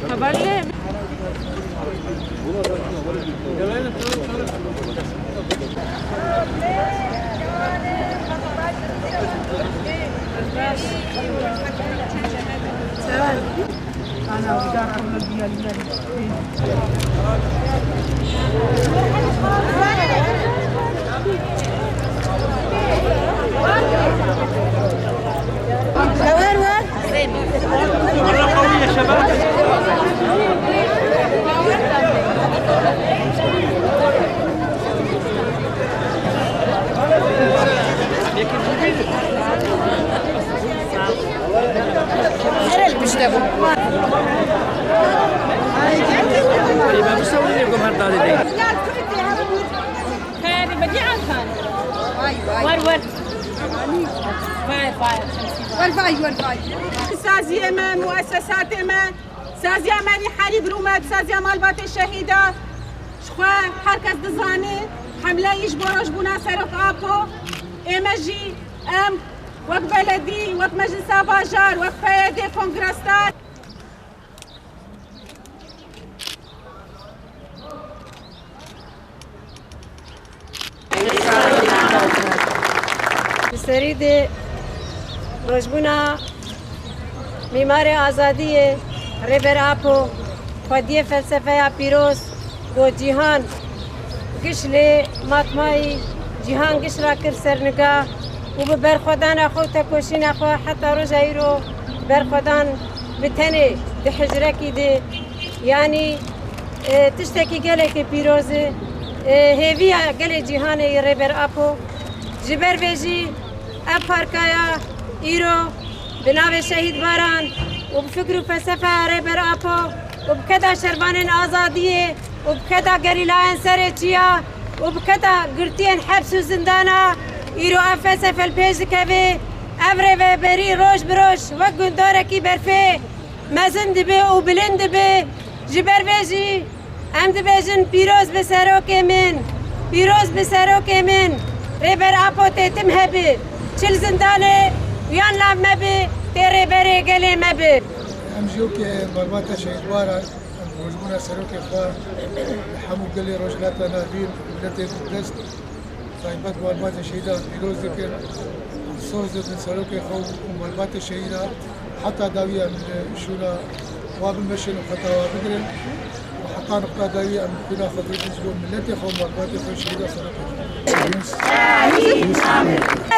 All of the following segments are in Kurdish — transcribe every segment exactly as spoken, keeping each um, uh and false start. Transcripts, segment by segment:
Teberle. Her el pişte bû. Ê, me bi sewrî lê gom her darê de. Xêr, be cî Alkan. Vay, vay. Wer, wer. Vay, vay, şemsî vay. Wer vay, wer vay. Saziyê me, muessesatê me, saziya me rî herî bi rûmet, saziya malbatê şehîda. Ji xwe her kes dizane, hemleyî ji bo rojbûna Serok Apo. Ê me jî em wek beledî, wek meclisa bajar, wek P Y D kongresdar. Li serî de rojbûna Mîmarê Azadiyê Rêber Apo xwediyê felsefeya pîroz got, cîhan giş lê matmayî, cîhan giş rakir serniga û bi berxwedana xwe û tekoşîna xwe heta roja îro berxwedan bi tenê di hicrekî de, yanî, e, tiştekî gelekî pîroz e, e, hêviya gelê cîhanê yê Rêber Apo. Ji ber vê jî ev parkaya îro bi navê Şehîd Baran û bi fikr û felsefeya Rêber Apo û bi keda şervanên azadiyê û bi keda gerîlayên serê çiya û bi keda girtiyên heps û zindana, îro ev felsefe li pêş dikeve. Ev rêveberî roj bi roj wek gundarekî berfê mezin dibe û bilind dibe. Ji ber vê jî em dibêjin, pîroz bi serokê min, pîroz bi serokê min, Rêber Apo tê tim hebi, çi li zindanê yan lav me bi, tê rêberê gelê me bi. Em jî wekî malbata Şehîd Baran, em rojbûna serokê xwe li hemû gelê Rojhilata Navîn, miletê Kurdist, taybet malbatê şehîdan pîroz dikin. Em soz didin serokê xwe û malbatê şehîda. Heta dawî em li şûna wa bimeşin û xeta wa bigirin. Û heta nuqta dawî em xwîna xwe didin ji bo miletê xwe û malbatê xwe, şehîda serokê xwe.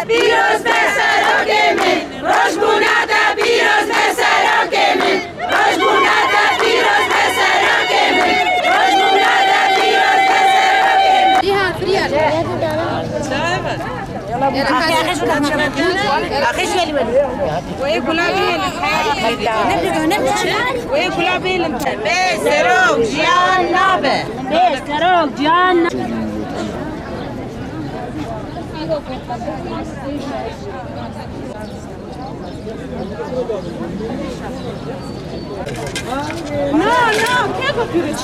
Pîroz be serokê min, rojbûna te pîroz be serokê min. Rojbûna te pîroz be serokê min. Rojbûna te pîroz be serokê min. Cîhan, firî ye. Wê gula bêlin. Wê gula bêlin. Bê serok ciyan nabe. Bê serok ciyan nabe. No, no, keko pîroz.